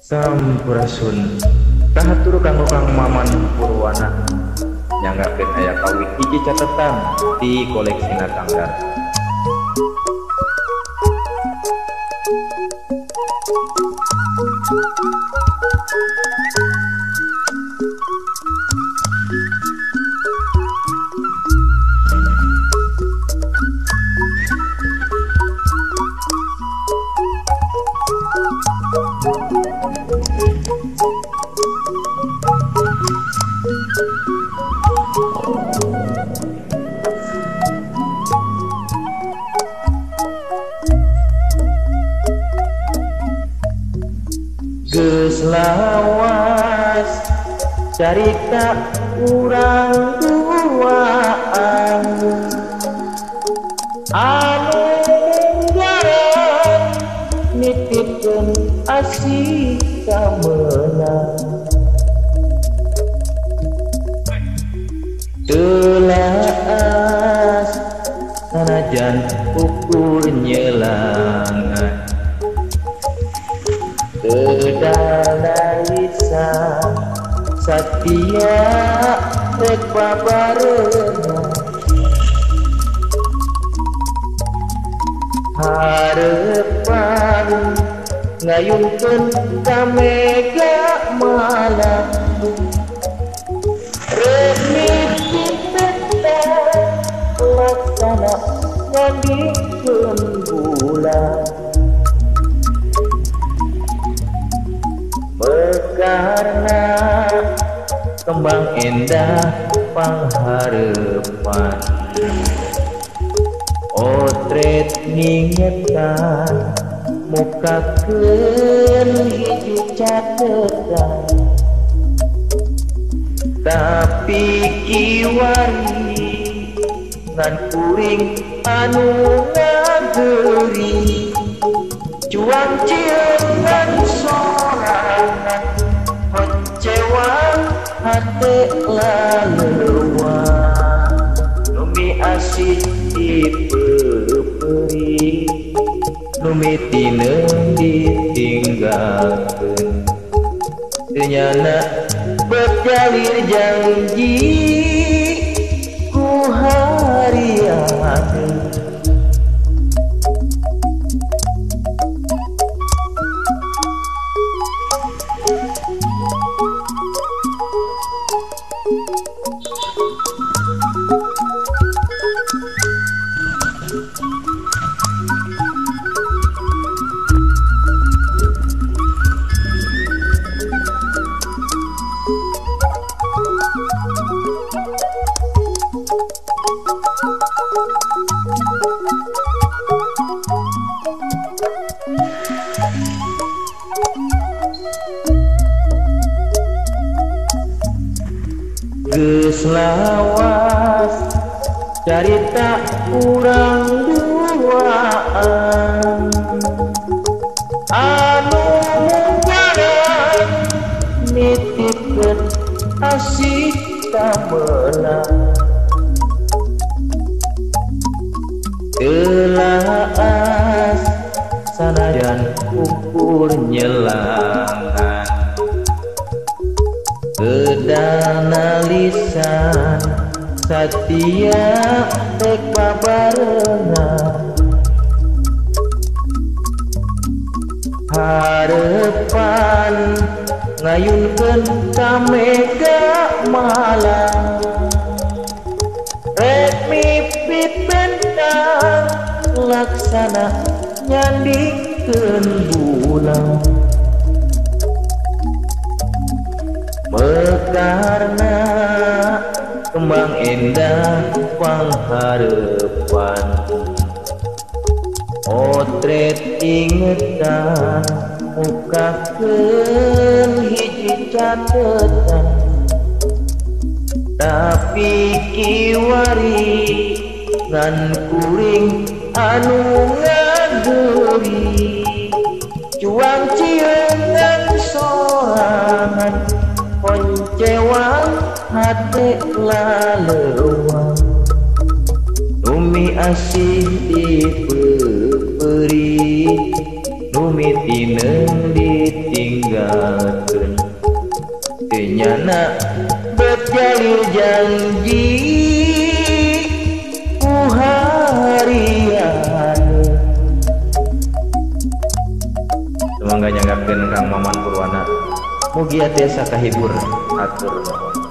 Sampurasun. Kahatur kanggo Kang Maman Purwana nyanggakeun aya kawih hiji catetan di koleksina Kang Dar. Geus lawas carita urang duaan anu munggaran nitipkeun asih kameunang teu laas sanajan ukur nyelangan Kedalaisan satia rek babarengan harepan ngayunkeun ka mega malam rek mimpi laksana ngandikeun bulan Mekarna kembang endah pangharepan otret ningetan mukakeun hiji catetan tapi kiwari ngan kuring anu ngageuri cuang ciengan sorangan kecewa hate lalewa numi asih dipeperi numi tineung ditinggalkeun teu nyana bejalir janji ku harianeun. Geus lawas carita urang duaan anu munggaran nitipkeun asih kameunang teu laas sanajan ukur nyelangan Kedana lisan satia rek babarengan harepan ngayunkeun ka mega malam rek mimpi bentang laksana nyandikeun bulan Mekarna kembang endah pangharepan otret ingetan mukakeun hiji catetan tapi kiwari ngan kuring anu ngageuri cuang ciengan sorangan koncewang hate lalewa numi asih dipeperi numi tineung ditinggalkeun. Mangga nyanggakeun Kang Maman Purwana. Mugia tiasa kahibur, hatur nuhun.